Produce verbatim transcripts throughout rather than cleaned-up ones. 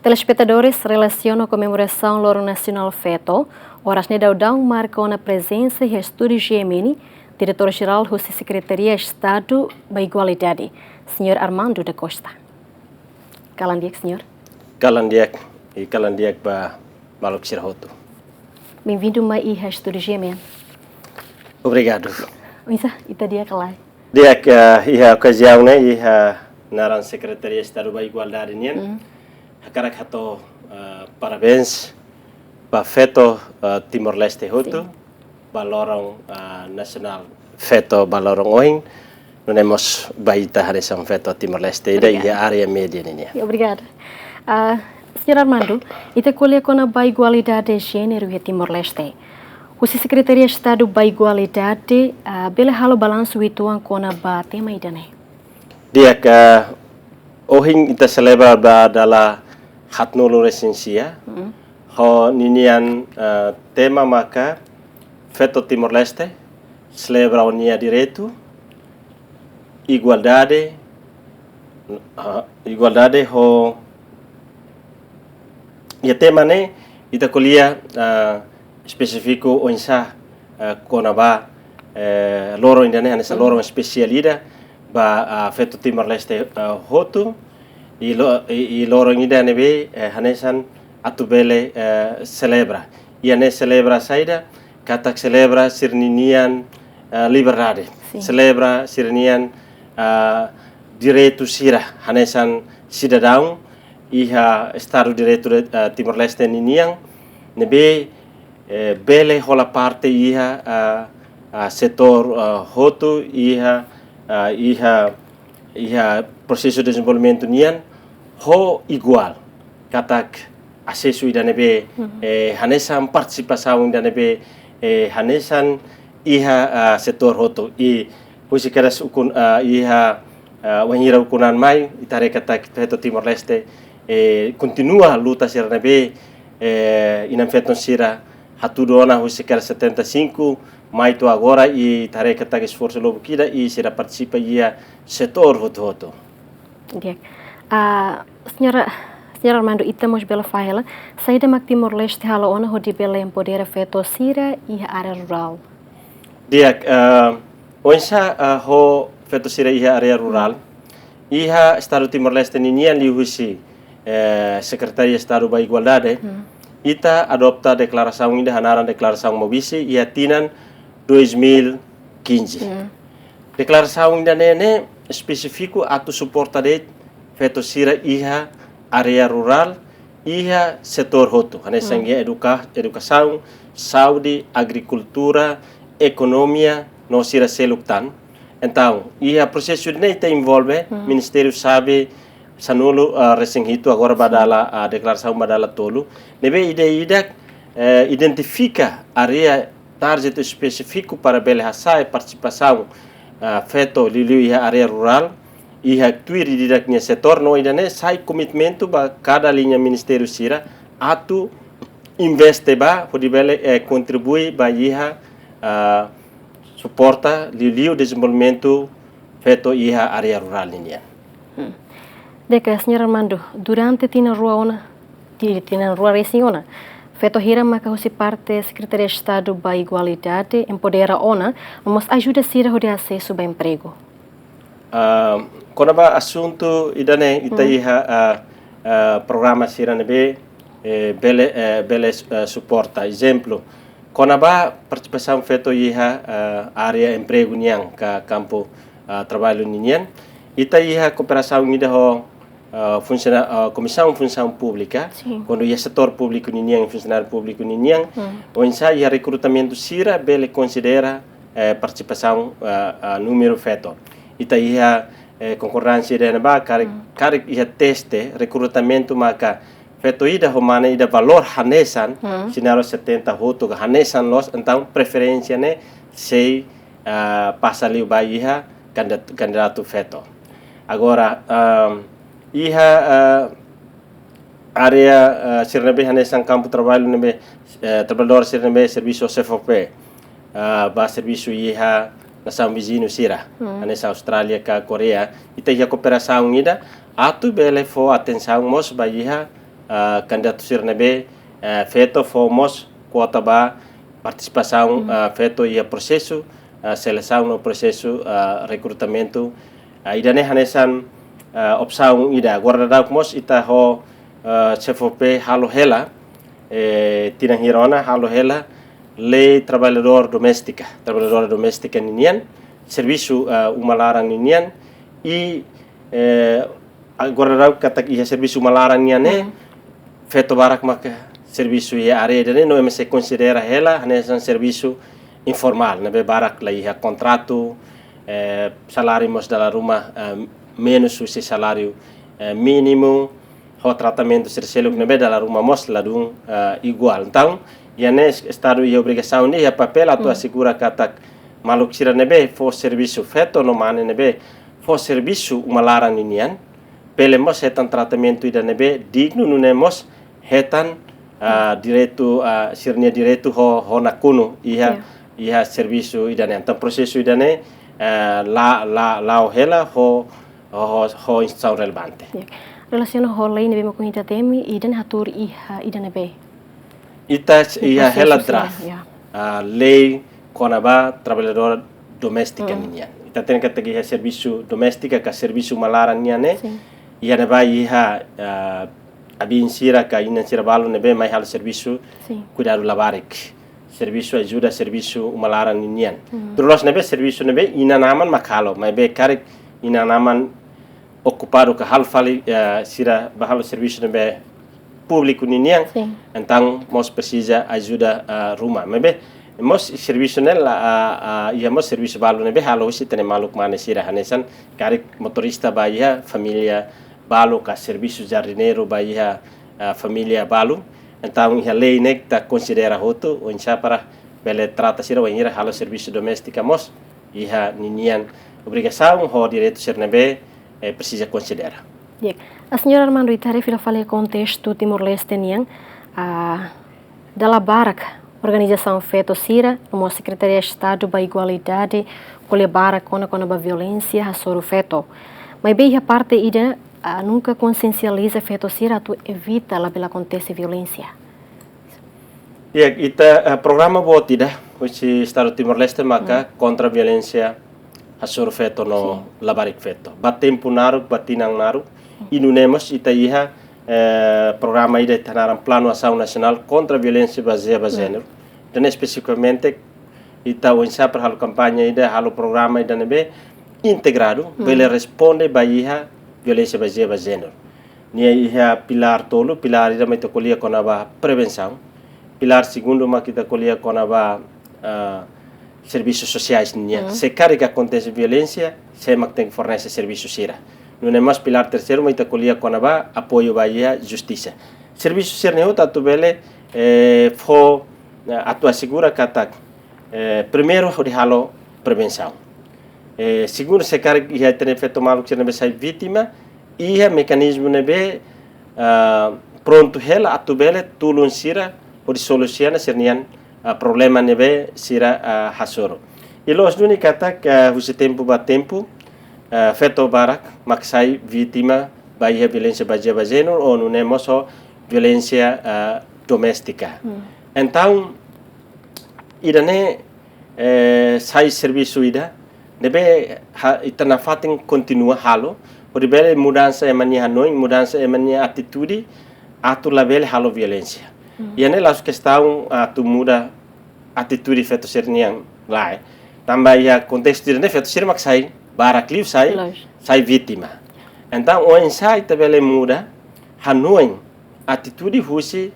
Telespetadores, relasiona ho komemorasaun Loron Nasionál Feto, oras ne'e daudaun marka ona prezensa iha estúdiu G M N, Diretór Jerál husi Sekretaria Estadu ba Igualdade, Señór Armando da Costa. Kalan di'ak, Señór. Kalan di'ak, i kalan di'ak ba maluk sira hotu. Benvindu mai iha estúdiu G M N. Obrigadu. Oinsá, ita di'ak ka lae? Di'ak, eh, iha okaziaun ne'e, iha naran Sekretaria Estadu ba Igualdade nian, hakarak hato'o, eh, parabéns ba feto, eh, Timor-Leste hotu, ba loron, eh, nasionál feto ba loron ohin, nune'e mós ba ita hanesan feto Timor-Leste ida iha área média nian. Ya, obrigada. Ah, Señór Armando, ita ko'alia kona-ba igualdade jéneru iha Timor-Leste. Husi Sekretaria Estadu ba Igualdade, ah, bele halo balansu uitoan kona-ba tema ida-ne'e? Di'ak, ohin ita selebra ba dala haatnulu-resin-sia. Ho ninian, eh, tema maka feto Timor-Leste selebra ó-nia direitu, igualdade, eh, igualdade ho, iha tema ne'e ita ko'alia, eh, espesífiku oinsá, eh, kona-ba, eh, loron ida-ne'e hanesan loron espesiál ida ba, ah, feto Timor-Leste, eh, hotu. I lo-, i, i loron ida ne'ebé, eh, hanesan atu bele, eh, selebra. Iha ne'e selebra saida, katak selebra sira-ninian, eh, liberdade. Sin. Selebra sira-nian, eh, direitu sira hanesan sidadaun iha Estadu Direitu de, eh, Timor-Leste ninian, ne'ebé, eh, bele hola parte iha, eh, eh, setór, eh, hotu iha, eh, iha, iha prosesu dezenvolvimentu nian ho iguál, katak asesu ida ne'ebé, eh, hanesan, partisipasaun ida ne'ebé, eh, hanesan iha, eh, setór hotu. I husi kedas ukun, eh, iha, eh, wainhira ukun an mai, ita haree katak feto Timor-Leste, eh, kontinua luta sira ne'ebé, eh, inan-feton sira hatudu ona husi kedas setenta e cinco mai to'o agora, i ita haree katak esforsu lubuk ida i sira partisipa iha setór hotu-hotu. Di'ak. Ah, Señora, Señór Armando, ita mós bele fahe hela, saida mak Timor-Leste halo ona hodi bele empodera feto sira iha área rurál? Di'ak, eh, oinsá, eh, ho feto sira iha área rurál. Iha Estadu Timor-Leste ninian liuhusi, eh, Sekretaria Estadu ba Igualdade, ita adopta deklarasaun ida hanaran Deklarasaun Maubisse iha tinan dois mil e quinze. Deklarasaun ida-ne'e ne'e espesífiku atu suporta de'it feto sira iha área rurál, iha setór hotu, hanesan iha eduka-, edukasaun, saúde, agrikultura, ekonomia, no sira seluk tan. Entaun, iha prosesu ne'e ita envolve ministériu xave sanulu, ah, resin hitu, agora ba dala, ah, deklarasaun ba dala tolu. Ne'ebé ida-idak, eh, identifika área target espesífiku para bele hasa'e partisipasaun, ah, feto liuliu iha área rurál, iha tuir ida-idak nia setór, no ida-ne'e sai komitmentu ba kada liña ministériu sira atu investe ba, hodi bele, eh, kontribui ba iha, ah, suporta liuliu dezenvolvimentu feto iha área rurál ninian. Di'ak, Señór Armando, durante tinan rua ona, ti-, tinan rua resin ona, feto hira maka husi parte Sekretaria Estadu ba Igualdade empodera ona, no mós ajuda sira hodi asesu ba empregu? Ah, kona-ba asuntu ida-ne'e, ita iha, ah, ah, programa sira ne'ebé, eh, bele, eh, bele, eh, suporta. Ezemplu, kona-ba partisipasaun feto iha, ah, área empregu nian ka kampu, ah, traballu ninian. Ita iha kooperasaun ida ho, ah, funsiona-, ah, Komisaun Funsaun Públika, kuandu iha setór públiku ninian, funsionáriu públiku ninian, oinsá iha rekrutamentu sira bele konsidera, eh, partisipasaun, ah, ah, númeru feto. Ita iha, eh, konkordánsia ida ne'ebá, karik, karik iha teste rekrutamentu maka feto ida ho mane ida valór hanesan, sira na'in-rua setenta hotu ka hanesan loos, entaun preferénsia ne'e sei, ah, pasa liu ba iha kandidat-, kandidatu feto. Agora, ah, iha, ah, área, ah, sira ne'ebé hanesan kampu traballu ne'ebé, eh, traballadór sira ne'ebé servisu S F O P, ah, ba servisu iha nasaun viziñu sira, hanesan Austrália ka Koreia, ita iha kooperasaun ida atu bele fó atensaun mós ba iha ah, kandidatu sira ne'ebé, ah, feto fó mós kuota ba partisipasaun, ah, feto iha prosesu, ah, selesaun no prosesu, ah, rekrutamentu. Ah, ida-ne'e hanesan, ah, opsaun ida. Agora daudauk mós ita ho, ah, C F P halo hela, eh, tinan hirak ona halo hela lei trabalhador doméstica, trabalhadora doméstica ninian, servisu, ah, uma laran ninian, i, eh, agora daudauk katak iha servisu uma laran nian ne'e, feto barak maka servisu iha área ida-ne'e, no ema sei konsidera hela hanesan servisu informál, ne'ebé barak la iha kontratu, eh, saláriu mós dala ruma, eh, menus husi saláriu, eh, mínimu, ho tratamentu sira seluk ne'ebé dala ruma mós ladún, eh, iguál. Entaun, iha ne'e Estadu iha obrigasaun ida, iha papél atu asegura katak maluk sira ne'ebé fó servisu, feto no mane ne'ebé fó servisu uma laran ninian, bele mós hetan tratamentu ida ne'ebé dignu, nune'e mós hetan, ah, direitu, ah, sira-nia direitu ho, ho nakonu iha, iha servisu ida-ne'e. Entaun prosesu ida-ne'e, ah, la, la, la'o hela ho, ho, ho, ho instituisaun relevante. Ya. Relasiona ho lei ne'ebé mak ohin ita temi, ida-ne'e hatuur iha, ida ne'ebé? Ita iha hela draft, ah, lei kona-ba trabalhadora doméstica ninian. Ita hatene katak iha servisu doméstika ka servisu uma laran nian ne'e, iha ne'ebá iha, ah, abiin sira ka inan sira balu ne'ebé mai halo servisu kuidadu labarik, servisu ajuda servisu uma laran ninian. Tuir loos ne'ebé servisu ne'ebé inan-aman mak halo, maibé karik inan-aman okupadu ka halo fali, eh, sira bá halo servisu ne'ebé públiku ninian, entaun mós presiza ajuda, eh, ruma. Maibé mós servisu ne'e la, ah, ah, iha mós servisu balu ne'ebé halo husi ita-nia maluk mane sira, hanesan karik motorista bá iha família balu ka servisu jardineiru bá iha, ah, família balu. Entaun iha lei ne'e ita konsidera hotu oinsá para bele trata sira wainhira halo servisu doméstika mós iha ninian obrigasaun ho direitu sira ne'ebé, eh, presiza konsidera. Di'ak. Ah, señór Armando, ita haree fila fali kontestu Timor-Leste nian, ah, dala barak organizasaun feto sira, no mós Sekretaria Estadu ba Igualdade, ko'alia barak kona, kona-ba violénsia hasoru feto. Maibé iha parte ida, ah, nunka konsiensializa feto sira atu evita labele akontese violénsia. Ya, ita, eh, programa boot ida husi Estadu Timor-Leste maka kontra violénsia hasoru feto no labarik feto. Ba tempu naruk, ba tinan naruk, i nune'e mós ita iha, eh, programa ida ita naran Planu Asaun Nasionál kontra Violénsia Bazeia ba Jéneru. Entaun espesifikamente ita oinsá para halo kampaña ida, halo programa ida ne'ebé integradu, bele responde ba iha violénsia bazeia ba jéneru. Nia iha pilár tolu, pilár ida mak ita ko'alia kona-ba prevensaun. Pilár segundu mak ita ko'alia kona-ba, ah, servisu sosiais nian. Se karik akontese violénsia, sé mak tenke fornese servisu sira. Nune'e mós pilár terseiru mak ita ko'alia kona-ba apoiu ba iha justisa. Servisu sira-ne'e hotu atu bele, eh, fó, eh, atu asegura katak, eh, primeiru hodi halo prevensaun. Eh, segundu, se karik iha ita-nia feto maluk sira ne'ebé sai vítima, iha mekanizmu ne'ebé, ah, prontu hela atu bele tulun sira hodi solusiona sira-nian, ah, problema ne'ebé sira, ah, hasoru. I loos duni katak, ah, husi tempu ba tempu, ah, feto barak mak sai vítima ba iha violénsia bazeia ba jéneru, ou nune'e mós ho violénsia, ah, doméstika. Entaun, ida-ne'e, eh, sai servisu ida ne'ebé ha-, ita nafatin kontinua halo, hodi bele mudansa ema nia hanoin, mudansa ema nia atitude, atu labele halo violénsia. Iha ne'e la'ós kestaun atu muda atitude feto sira-nian, lae. Tanba iha kontestu ida-ne'e feto sira mak sai, barak liu sai, sai vítima. Entaun, oinsá ita bele muda hanoin, atitude husi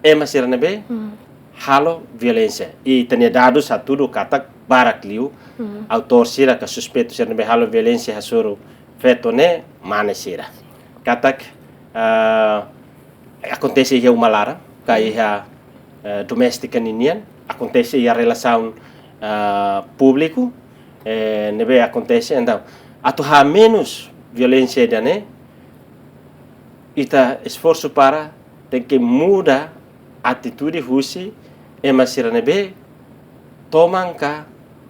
ema sira ne'ebé halo violénsia. I ita-nia dadus hatudu katak barak liu autór sira ka suspeitu sira ne'ebé halo violénsia hasoru feto ne'e mane sira. Katak, ah, akontese iha uma laran, ka iha, eh, doméstika ninian, akontese iha relasaun, ah, públiku, eh, ne'ebé akontese. Entaun, atu hamenus violénsia ida-ne'e, ita esforsu para tenke muda atitude husi ema sira ne'ebé toman ka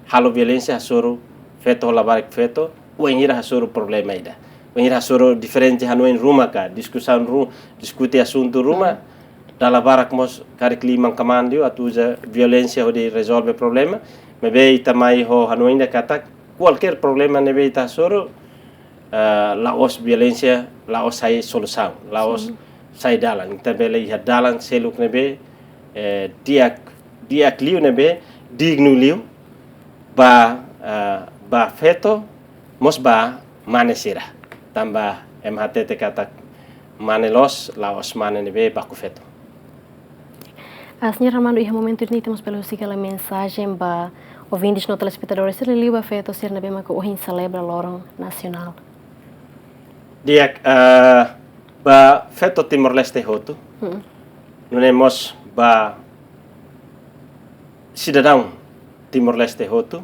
halo violénsia hasoru feto, labarik feto, wainhira hasoru problema ida. bainhira hasoru diferente hanoin ruma ka diskusaun ru, diskute asuntu ruma, dala barak mós karik liman kaman liu atu uza violénsia hodi rezolve problema, maibé ita mai ho hanoin ida katak kualkér problema ne'ebé ita hasoru, ah, la'ós violénsia, la'ós sai solusaun, la'ós sai dalan. Ita bele iha dalan seluk ne'ebé, eh, di'ak, di'ak liu ne'ebé dignu liu ba, ah, ba feto, mós ba mane sira. Tanba ema hatete katak mane loos, la'ós mane ne'ebé baku feto. Ah, señór Armando, iha momentu ida-ne'e ita mós bele husik hela mensajen ba ouvintes no telespetadores sira, liuliu ba feto sira ne'ebé maka ohin selebra loron nasionál. Di'ak, ah, ba feto Timor-Leste hotu. Nune'e mós ba sidadaun Timor-Leste hotu.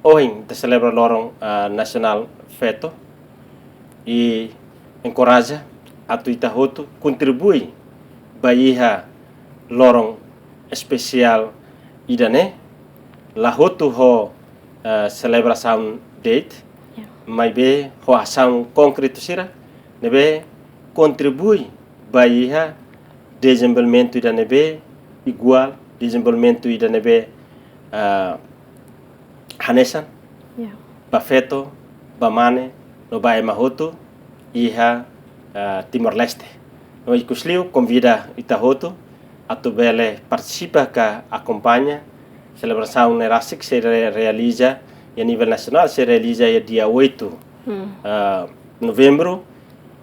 Ohin ita selebra loron, ah, nasionál feto. I enkoraja atu ita hotu kontribui ba iha loron espesiál ida-ne'e, la hotu ho, eh, selebrasaun de'it, maibé ho asaun konkretu sira ne'ebé kontribui ba iha dezenvolvimentu ida ne'ebé iguál, dezenvolvimentu ida ne'ebé, ah, hanesan ba feto, ba mane, no ba ema hotu iha, ah, Timor-Leste. No ikusliu konvida ita hotu atu bele partisipa ka akompaña selebrasaun ne'e rasik sei re-, realiza iha nivel nasionál, sei realiza iha dia oito, ah, novembru,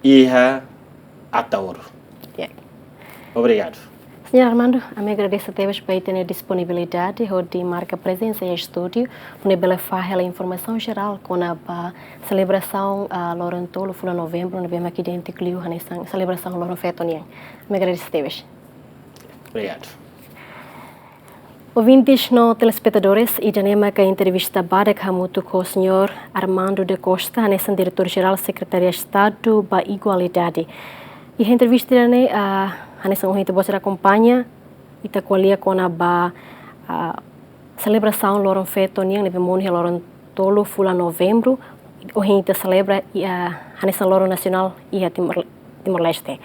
iha Ataúro. Obrigadu. Señór Armando, ami agradese tebes ba ita-nia disponibilidade hodi marka prezensa iha estúdiu, hodi bele fahe hela informasaun jerál kona-ba selebrasaun, ah, loron tolu fulan novembru, ne'ebé mak idéntiku liu hanesan selebrasaun loron feto nian. Ami agradese tebes. Obrigadu. Ouvintes no telespetadores, ida-ne'e maka entrevista badak hamutuk ho señór Armando da Costa, hanesan Diretór Jerál Sekretaria Estadu ba Igualdade. Iha entrevista ida-ne'e, ah, hanesan ohin ita-boot sira akompaña, ita ko'alia kona-ba, ah, selebrasaun loron feto nian ne'ebé monu iha loron tolu fulan novembru, ohin ita selebra, i, ah, hanesan loron nasionál iha Timor, Timor-Leste.